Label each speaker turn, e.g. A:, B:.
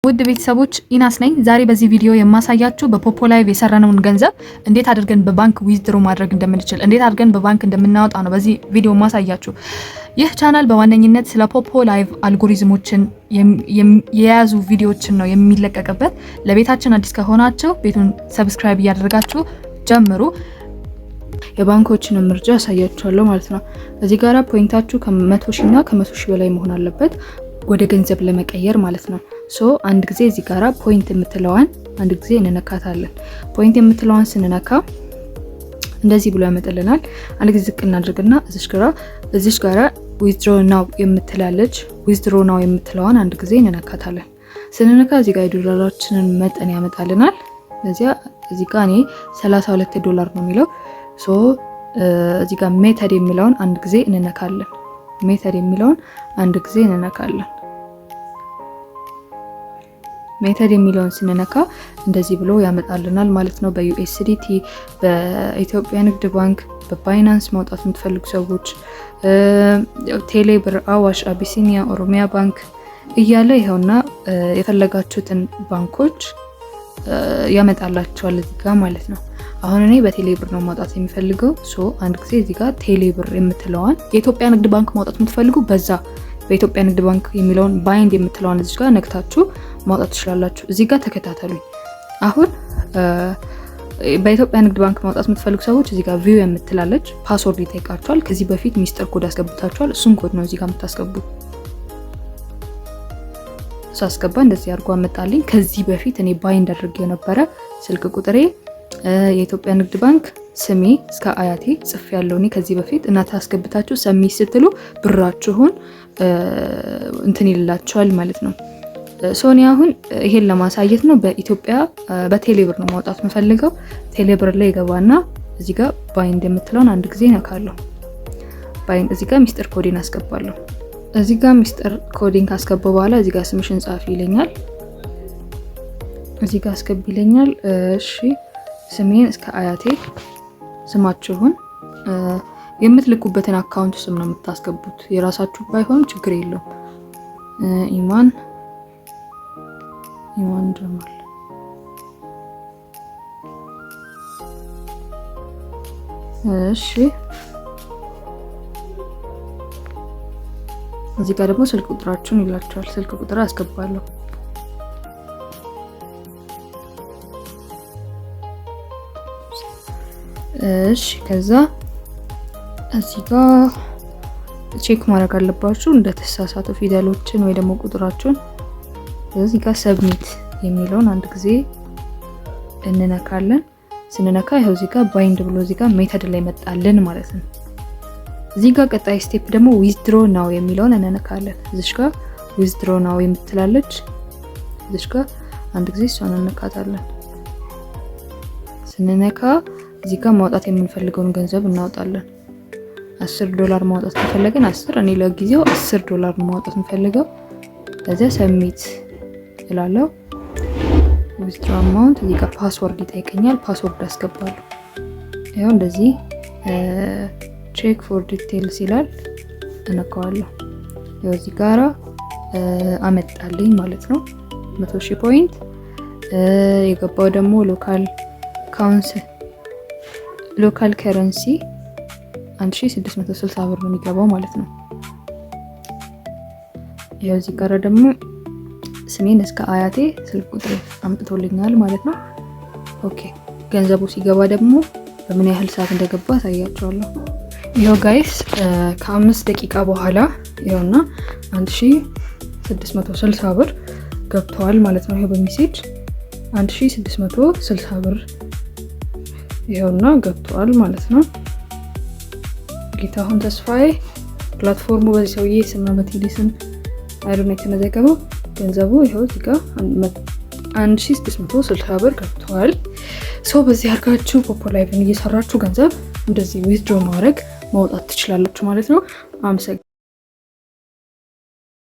A: ውድ ቤተሰቦች፣ ኢናስ ነኝ። ዛሬ በዚህ ቪዲዮ የማሳያችሁ በ Poppo Live የሰራነውን ገንዘብ እንዴት አድርገን በባንክ withdraw ማድረግ እንደምንችል፣ እንዴት አድርገን በባንክ እንደምናወጣ ነው በዚህ ቪዲዮ ማሳያችሁ። ይህ ቻናል በዋነኝነት ስለ Poppo Live algorithm ኦችን የያዙ ቪዲዮዎችን ነው የሚለቀቅበት። ለቤታችን አዲስ ከሆናችሁ ቤቱን subscribe እያደረጋችሁ ጀምሩ።
B: የባንኮችንም ምርጫ ያሳያችኋለሁ ማለት ነው። እዚህ ጋራ point ኣችሁ ከ100,000 እና ከ100,000 በላይ መሆን አለበት ወደ ገንዘብ ለመቀየር ማለት ነው። So አንድ ጊዜ እዚህ ጋራ point የምትለዋን አንድ ጊዜ እንነካታለን። Point የምትለዋን ስንነካ እንደዚህ ብሎ ያመጣልናል። አንድ ጊዜ ዝቅ እናድርግና እዚች ጋራ withdraw now የምትላለች፣ withdraw now የምትለዋን አንድ ጊዜ እንነካታለን። ስንነካ እዚህ ጋር የዶላራችንን መጠን ያመጣልናል። እዚያ እዚህ ጋር እኔ 32 ዶላር ነው የሚለው። So እዚህ ጋር method የሚለውን አንድ ጊዜ እንነካለን። Method የሚለውን አንድ ጊዜ እንነካለን። Method የሚለውን ስንነካ እንደዚህ ብሎ ያመጣልናል ማለት ነው። በ USDT፣ በኢትዮጵያ ንግድ ባንክ፣ በ Binance ማውጣት የምትፈልጉ ሰዎች፣ ቴሌ ብር፣ አዋሽ፣ አቢሲኒያ፣ ኦሮሚያ ባንክ እያለ ይኸውና የፈለጋችሁትን ባንኮች ያመጣላችኋል እዚህ ጋር ማለት ነው። አሁን እኔ በቴሌ ብር ነው ማውጣት የምፈልገው። So አንድ ጊዜ እዚህ ጋር ቴሌ ብር የምትለዋን፣ የኢትዮጵያ ንግድ ባንክ ማውጣት የምትፈልጉ በዛ በኢትዮጵያ ንግድ ባንክ የሚለውን bind የምትለዋን እዚህ ጋር ነክታችሁ ማውጣት ትችላላችሁ። እዚህ ጋር ተከታተሉኝ። አሁን በኢትዮጵያ ንግድ ባንክ ማውጣት የምትፈልጉ ሰዎች እዚህ ጋር view የምትላለች፣ password ይጠይቃችኋል። ከዚህ በፊት ሚስጥር ኮድ አስገብታችኋል። እሱን ኮድ ነው እዚህ ጋር የምታስገቡት። ሳስገባ እንደዚህ አድርጎ አመጣልኝ። ከዚህ በፊት እኔ bind አድርጌው ነበረ። ስልክ ቁጥሬ፣ የኢትዮጵያ ንግድ ባንክ፣ ስሜ እስከ አያቴ ጽፌ ያለው እኔ ከዚህ በፊት እና ታስገብታችሁ submit ስትሉ ብራችሁን እንትን ይልላችኋል ማለት ነው። So እኔ አሁን ይሄን ለማሳየት ነው። በኢትዮጵያ በቴሌብር ነው ማውጣት የምፈልገው። ቴሌብር ላይ ገባና እዚህ ጋር bind የምትለውን አንድ ጊዜ ነካለሁ። Bind እዚህ ጋር ሚስጥር ኮዴን አስገባለሁ። እዚህ ጋር ሚስጥር ኮዴን ካስገባው በኋላ እዚህ ጋር ስምሽን ጻፊ ይለኛል። እዚህ ጋር አስገቢ ይለኛል። እሺ፣ ስሜን እስከ አያቴ፣ ስማችሁን፣ የምትልኩበትን account ስም ነው የምታስገቡት። የራሳችሁ ባይሆን ችግር የለውም። ኢማን፣ ኢማን ጀማል። እሺ፣ እዚህ ጋር ደግሞ ስልክ ቁጥራችሁን ይላችኋል። ስልክ ቁጥር አስገባለሁ። እሺ፣ ከዛ እዚህ ጋር check ማድረግ አለባችሁ እንደተሳሳቱ ፊደሎችን ወይ ደግሞ ቁጥራችሁን። እዚህ ጋር submit የሚለውን አንድ ጊዜ እንነካለን። ስንነካ ይኸው እዚህ ጋር bind ብሎ እዚህ ጋር method ላይ መጣልን ማለት ነው። እዚህ ጋር ቀጣይ step ደግሞ withdraw now የሚለውን እንነካለን። እዚሽ ጋር withdraw now የምትላለች፣ እዚሽ ጋር አንድ ጊዜ እሷን እንነካታለን። ስንነካ እዚህ ጋር ማውጣት የምንፈልገውን ገንዘብ እናወጣለን። 10 ዶላር ማውጣት ከፈለግን 10፣ እኔ ለጊዜው 10 ዶላር ነው ማውጣት የምፈልገው። ከዚያ submit እላለሁ። Withdraw amount፣ እዚህ ጋር password ይጠይቀኛል። Password አስገባለሁ። ይኸው እንደዚህ check for details ይላል፣ እነካዋለሁ። ይኸው እዚህ ጋራ አመጣልኝ ማለት ነው። 100,000 point የገባው ደግሞ local currency 1660 ብር ነው የሚገባው ማለት ነው። ያው እዚህ ጋር ደግሞ ስሜን እስከ አያቴ፣ ስልክ ቁጥሬ አምጥቶልኛል ማለት ነው። Okay፣ ገንዘቡ ሲገባ ደግሞ በምን ያህል ሰዓት እንደገባ አሳያችኋለሁ። ይኸው guys፣ ከ5 ደቂቃ በኋላ ይኸውና 1660 ብር ገብተዋል ማለት ነው። ይኸው በ message 1660 ብር ይኸውና ገብተዋል ማለት ነው። ጌታሁን ተስፋዬ፣ platform ኡ በዚህ ሰውዬ ስም ነው፣ በቴሌ ስም አይደል የተመዘገበው። ገንዘቡ ይኸው እዚህ ጋር 1660 ብር ገብተዋል። So በዚህ አድርጋችሁ Poppo Live ን እየሰራችሁ ገንዘብ እንደዚህ withdraw ማድረግ፣ ማውጣት ትችላላችሁ ማለት ነው። አመሰግናለሁ።